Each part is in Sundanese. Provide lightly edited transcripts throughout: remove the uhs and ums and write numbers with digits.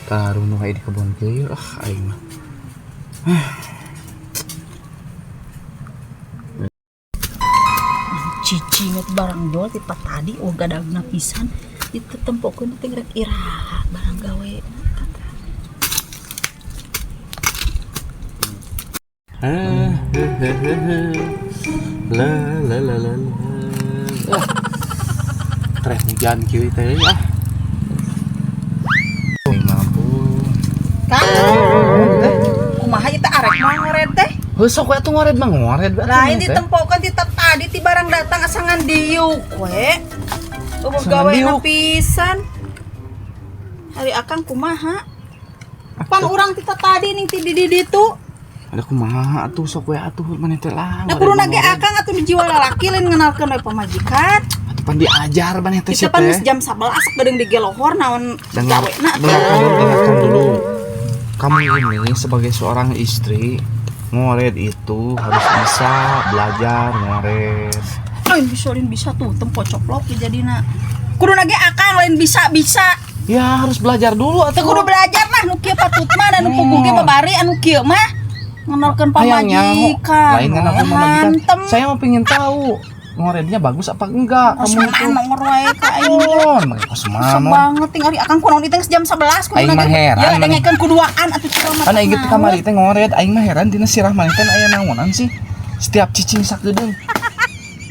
Taruh nu aya di kebon kieu, ah, aing mah. Cicing itu barang jual ti tadi, oh, gadagna pisan itu tempokeun teh, rek iraha barang gawe. Ah, la la la la la. Ah. Treh hujan kieu teh, ah. Oh, mampu. Kang, kumaha ieu teh, arek mah ngored teh? Heuh, sok we atuh ngored mah, ngored we atuh lain teh. Ditempokeun ti tadi, ti barang datang asa ngan diuk we. Eueuh Asa ngan gawe diuk. Pisan. Ari akang kumaha? Pan urang ti tadi ning ti di ditu. Ada kumaha atuh, sok we atuh maneh teh lah. Da kudu ge akang atuh nu jiwa lalaki, lain ngenalkeun we pamajikan. Atuh pan diajar maneh teh Kita sia pan teh. geus jam 11 geudeung di gelohor naon Dengar, gawena teh. Dengarkan dulu, dengarkan dulu. Kamu ini sebagai seorang istri, ngored itu harus bisa belajar ngored. Lain bisa, lain bisa tuh tempo coplok ya jadina. Kudu ge akang lain bisa bisa. Ya harus belajar dulu Teu atau kudu belajar lah, nu kieu patut mah dan nu puguh ge babari anu kieu mah ngenalkeun Hayangnya pamajikan. lain kan aku pamajikan. Hantem. Saya mau pengen tahu ngorednya bagus apa enggak kamu itu. Manor wae ka aing. Oh, make kos Susah manor. Banget tinggal akang kunaon itu geus jam 11 kudu Aing mah heran, Ya maneh. Dengekeun kuduaan atuh ceramah. Kan aing teh kamari teh ngored, aing mah heran dina sirah maneh teh aya naonan sih. Setiap cicing sakedeung.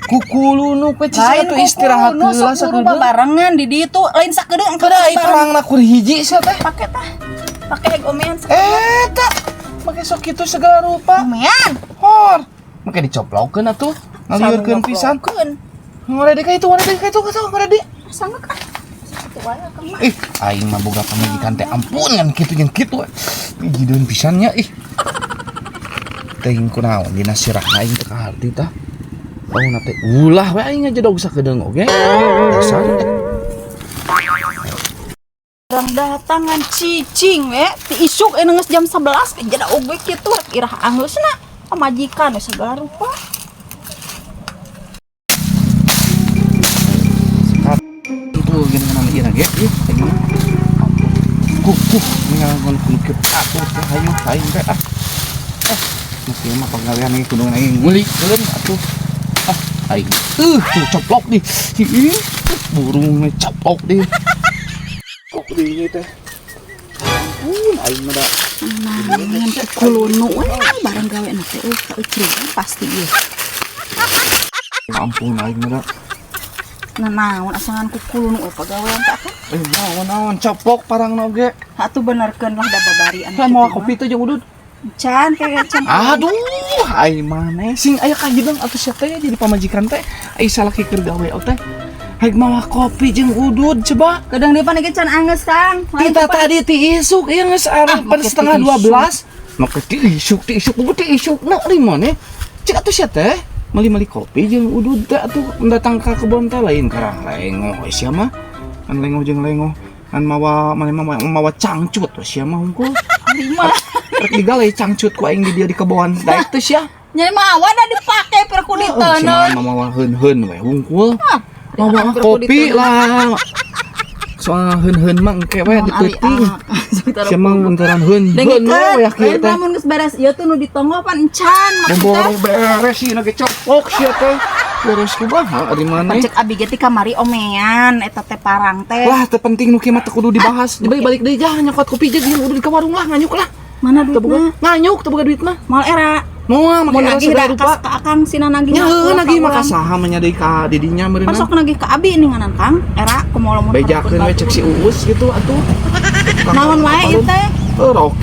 Kukulunu we cicing Lain atuh istirahat kukulunu, heula sok buru sakedeung. Babarengan di ditu lain sakedeung engke Kada ai bareng. Parangna kur hiji sia teh. Pake tah. Pake egg omean. Eta make sok kitu segala rupa. Omean. Hor. Make dicoplokeun atuh. Ngaliurkeun pisan. Ngored ka itu, ngored ka itu, ka itu, ngored. Sanggeuk ah. Sakitu wae akang mah. Ih, aing mah boga pamajikan teh ampun ngan kitu jeung kitu. Bijideun pisan nya ih. Teuing kunaon dina sirahna, aing teu kaharti tah. Oh, na teh ulah we aing ngajedog sakedeung oge. Dasar. Orang datangan cicing we ti isuk eh geus jam 11 jadi oge kitu rek irah anggeusna pamajikan we segala rupa. Tuh gini kana ieu ge, ieu aing mah. Ampun. Kukuh ngalangkon kudu kieu atuh teh hayu aing teh ah. Eh, mesti mah pagawean ieu kudu aing ngulikeun atuh. Ah, aing. Tuh coplok di. Ih, burung nih coplok di. Coplok di ieu teh. Ampun, aing mah da. Nah, kulunu we barang gawe na teh eueuh pasti ieu. Ampun aing mah da. Nah, naon asangan ku kulunu we pagawean teh akang? Eh, naon naon coplok parangna oge. Atuh benerkeun lah da babari anu Lah mau kitu mah. Kopi teh jeung udud. Can kayak can. Aduh, ai maneh sing aya kahidang atuh sia teh jadi pamajikan teh. Ai salaki keur gawe teh. Haik mawa kopi jeung udud coba. Kadang depan ge can anggeus, Kang. Lain Kita tadi ti isuk ieu geus arah Ah, pada make setengah ti dua isuk. belas. Make ti isuk, ti isuk, ti isuk na di mana? Cek atuh sia teh meuli-meuli kopi jeung udud teh atuh datang ka kebon teh lain karang lengoh we sia mah. Kan lengoh jeung lengoh kan mawa maneh mah mawa cangcut we sia mah hungkul. Lima. Rek digalai cangcut ku aing di dia di kebon. Daek teh sia. Nya mawa da dipake pir ku Oh, si diteuneu. mah mawa heun-heun we hungkul. Ah, Mawa kopi lah. Soal heun-heun mah engke we di peuting. Sia mah nganteran heun-heun we ya kieu Lain teh. Lamun geus beres ieu tuh nu ditonggo pan encan Boro maksudnya. beres sih nage coplok sia teh. Beres kumaha di mana? Pacek abi ge ti kamari omean eta teh parang teh. Lah teu penting nu kieu mah teu kudu dibahas. Balik balik deui jah nyokot kopi jeung udah di ka warung lah, nganyuk lah. Mana Teu boga duitna? Nganyuk teu boga duit mah. Moal era. Moal Mun make era nagih segala da rupa. kas ka akang sina nagih. Nya heueuh ka nagih mah urang. ka saha mah nya deui ka didinya Pan meureunna. Sok nagih ka abi ninganan Kang. Era kumaha lamun Bejakeun we cek si Uus gitu atuh. Naon wae ieu teh? Eh, rok.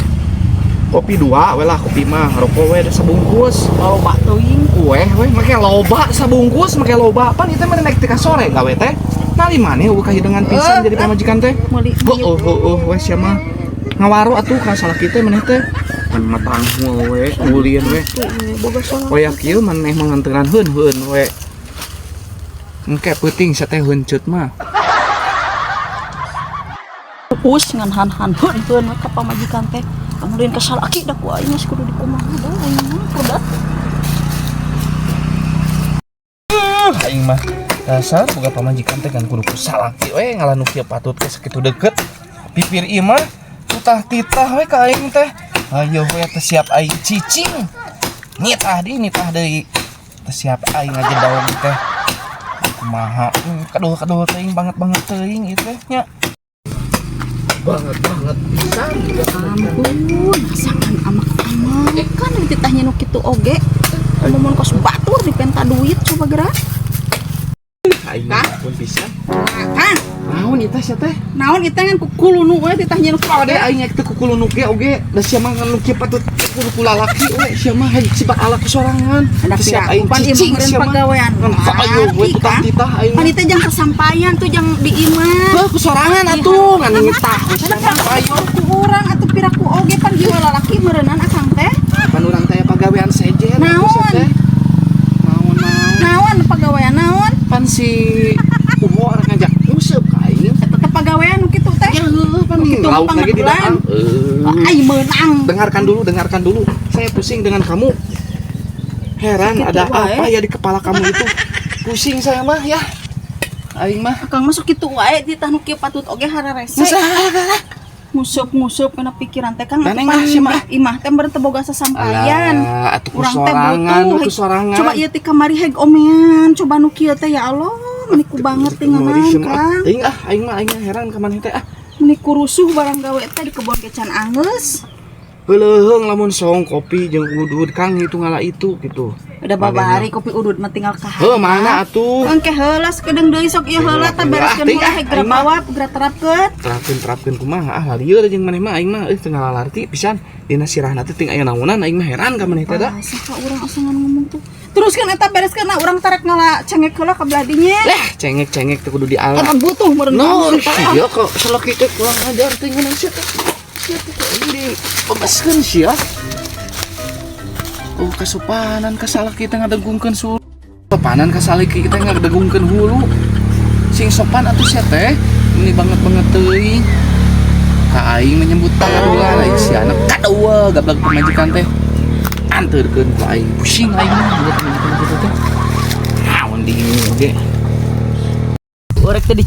Kopi dua we lah, kopi mah, rokok we sabungkus. Loba teuing. Kue we make loba sabungkus, make loba. Pan ieu teh mah naik tika sore gawe teh. Nali maneh eueuh kahideungan pisan Eh, jadi pamajikan teh. Meuli. Heueuh heueuh we sia mah. Ngawaru atuh ka salaki teh maneh teh. Pan matanghul we, ulin we. Boga sono. Waya kieu maneh mah nganteran heun-heun we. Engke peuting sia teh heunceut mah. Us ngan han-han heun heun we ka pamajikan teh. Kamu lain ka salaki da ku aing geus kudu dikumaha da aing mah kudat. Aing mah dasar boga pamajikan teh kan kudu ku salaki we ngalah nu kieu patut ke sakitu deket. Pipir ieu mah Titah-titah we ka aing teh. Ayo we teh siap aing cicing. Nitah di nitah deui. Teu siap aing ngajedog teh. Kumaha? Kaduh-kaduh teuing banget-banget teuing ieu teh nya. Banget-banget pisan. Ampun, pasangan amak-amak kan dititahnya nu kitu oge. Ngomong kos batur dipenta duit coba gerak. Aing Kah? pun pisan. Kang, Naon ieu teh sia teh? Naon ieu teh ngan kukulunu we titahnya nu kitu Ade oge. Aing teh kukulunu ge oge, da sia mah ngan nu kieu patut kudu ku lalaki we, sia mah hayang sibak ala ku sorangan. Ada Teu siap aing pan ieu cicing mah sia mah. pagawean. Ngan ayo we titah-titah aing. Pan ieu teh jang sasampayan tuh jang di imah. Heuh, ku sorangan atuh ngan nitah ku sorangan ayo. Ku urang atuh piraku oge pan jiwa lalaki meureunnan akang teh. Pan urang teh pagawean sejen Naon? atuh sia teh. Naon naon. Naon pagawean naon? Pan si Uho rek ngajak nguseup ka aing. Eta teh pagawean nu kitu teh. Ya heuh, pan Kitu lauk lagi di pangedulan. dalam. Ai meunang. Dengarkan dulu, dengarkan dulu. Saya pusing dengan kamu. Heran Sakit ada wae. Apa ya di kepala kamu itu? Pusing saya mah ya. Aing mah. Akang masuk kitu wae titah nu kieu patut oge hararese. Masa Ngusup-ngusup kana pikiran teh, Kang. Neneng Atuh ah, sia mah. Imah teh meureun teu boga sasampayan. Alah, atuh ku Urang teh sorangan, butuh. ku sorangan. Coba ieu ti kamari heg omean, coba nu kieu teh, ya Allah, meuni ku banget tinganan, Kang. Aing ah, aing mah heran ka maneh teh ah. Meuni ku rusuh barang gawe teh di kebon ge can anggeus. Heuleung lamun song kopi jeung udud, Kang, itu ngala itu gitu. Udah babari kopi udud mah tinggal ka. Heuh, mana atuh? Engke heula sakedeung deui sok ieu heula teh bereskeun Ah, heula heg aing mah. geura geura terapkeun. Terapkeun terapkeun kumaha ah, lieur jeung maneh mah aing mah euy teu ngalalarti pisan. Dina sirahna teh ting aya naonan, aing mah heran ka maneh teh da. Asa ka urang asa ngan ngomong tuh. Terus kan eta bereskeun nah urang tarek ngala cengek heula ka belah dinya. Leh, cengek-cengek teh kudu diala. Emang butuh meureun. No, iya kok selaki teh kurang ajar teh ngeunang sia teh. Sia teh kok ini dibebaskeun sia. Oh, kasupanan ka salaki teh ngadegungkeun hulu. Sopanan ka salaki teh ngadegungkeun hulu. Sing sopan atuh sia teh. Ini banget-banget teuing. Ka aing menyebut pangadulan aing sia anak kadua gablek pamajikan teh. Anterkeun ku aing, pusing aing mah buat pamajikan kitu teh. Naon di oge. Urek teh di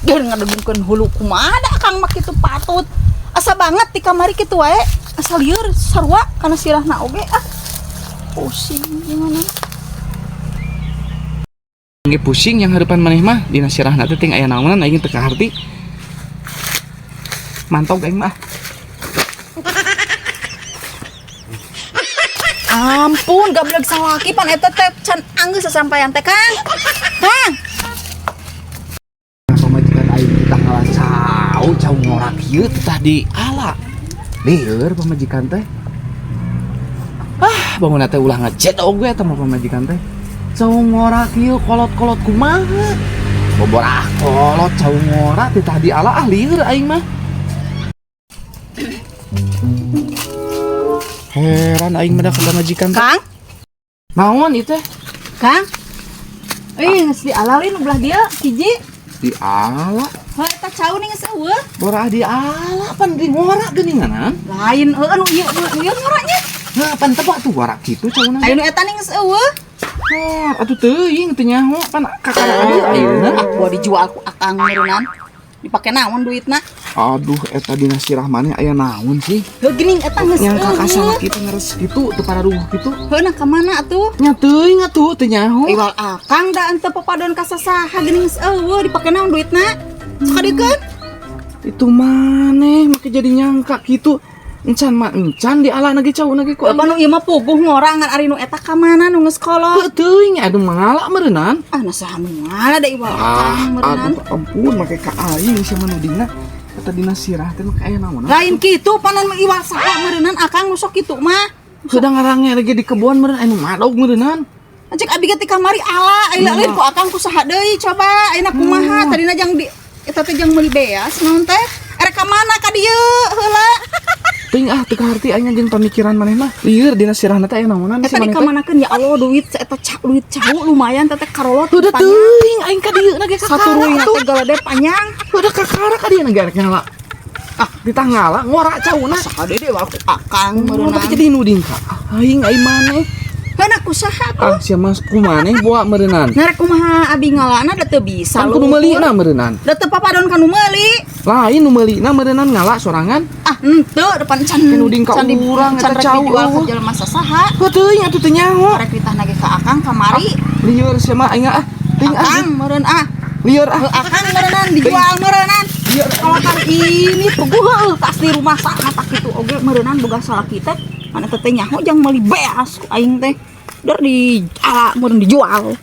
geus ngadegungkeun hulu kumaha da Akang mah kitu patut. Asa banget di kamari kitu wae. Asa lieur sarua kana sirahna oge ah. Pusing gimana? Nge pusing yang harapan maneh mah dina sirahna teh ting aya naonan, aing teu kaharti. Mantog aing mah. Ampun, gablek salaki pan eta teh can anggeus sasampayan teh, Kang. Kang, Pamajikan aing kita ngalah cau cau ngorak ieu teh tadi ala. Lieur pamajikan teh. Ah, bangun teh ulah ngajedog we eta mah pamajikan teh. Cau ngorak ieu kolot-kolot kumaha? Boborah kolot cau ngorak teh tadi ala ah, lieur aing mah. Heran aing mah da ka pamajikan teh. Kang, Naon ieu teh? Kang. Eh, geus dialalin belah dia hiji. Di ala. Heuh, eta cau nih geus eueuh. Borah di ala pan di ngorak geuninganan. Lain heueuh nu ieu nu ieu ngoranya. Nah, pan tebak tuh warak kitu cauna. Ayo nu eta nih geus eueuh. Oh, atuh teuing teu nyaho pan kakara ka dieu ayeuna. Ah, gua dijual ku akang meureunnan. Dipake naon duitna? Aduh, eta dina sirah maneh aya naon sih? Heuh geuning eta geus Yang kakak eueuh. sama kitu ngeres kitu teu pararuh kitu. Heuh nah ka mana atuh? Nya teuing atuh teu nyaho. Iwal akang da ente papadon ka sasaha geuning geus eueuh dipake naon duitna? Sakadikeun? Itu maneh make jadi nyangka kitu. Encan mah encan di ala ge cauna ge ku Apa nu ieu mah puguh ngora ngan ari nu eta ka mana nu geus kolot? Heuh teuing aduh mangala meureunnan. Ah nah saha nu ngala da iwal Ah, akang meureunnan. aduh ampun make ka aing sia mah nu dina. Eta dina sirah teh make aya naon? Lain kitu panon mah iwal saha meureunnan akang nu sok kitu mah. Sudah ngarange lagi di kebun meureun anu madog meureunnan. Cek abi ge ti kamari ala, ayeuna lain ku akang ku saha deui coba, ayeuna kumaha tadina jang di eta teh jang meuli beas naon teh? Erek ka mana ka dieu heula? Ting ah teu kaharti aing jeung pamikiran maneh mah. Lieur dina sirahna teh aya naonan Eta si di maneh teh. kamanakeun ya Allah duit eta duit cau lumayan teh teh karolot Udah panjang. teuing aing ka dieu ge Satu kakara ruina atuh. teh galede panjang. Udah kakara ka dieu ge rek ngala. Ah, ditah ngala ngora cauna. Sakade deui ku akang Meureun meureunnan. jadi nuding ka aing aing maneh. Heuna ku saha tuh? Ah, sia mas ku maneh boa meureunnan. Ngarek kumaha abi ngalana da teu bisa Kan kudu meulina meureunnan. Da teu papadon ka nu meuli. Lain nu meulina meureunnan ngala sorangan. Ah, Henteu depan can. Can uding ka can urang can eta rek cau, dijual ka eueuh. jelema sasaha. Heuh teuing atuh teu nyaho. Rek ditah ge ka akang kamari. Lieur sia mah aing ah. Teuing ah. Akang meureun ah. Lieur ah. Heuh akang meureunan dijual meureunan. Lieur. Kalau kan ini puguh heuh pasti rumah sana tak kitu oge meureunan boga salaki teh. Mana teh nyaho jang meuli beas ku aing teh. Der di ala meureun dijual.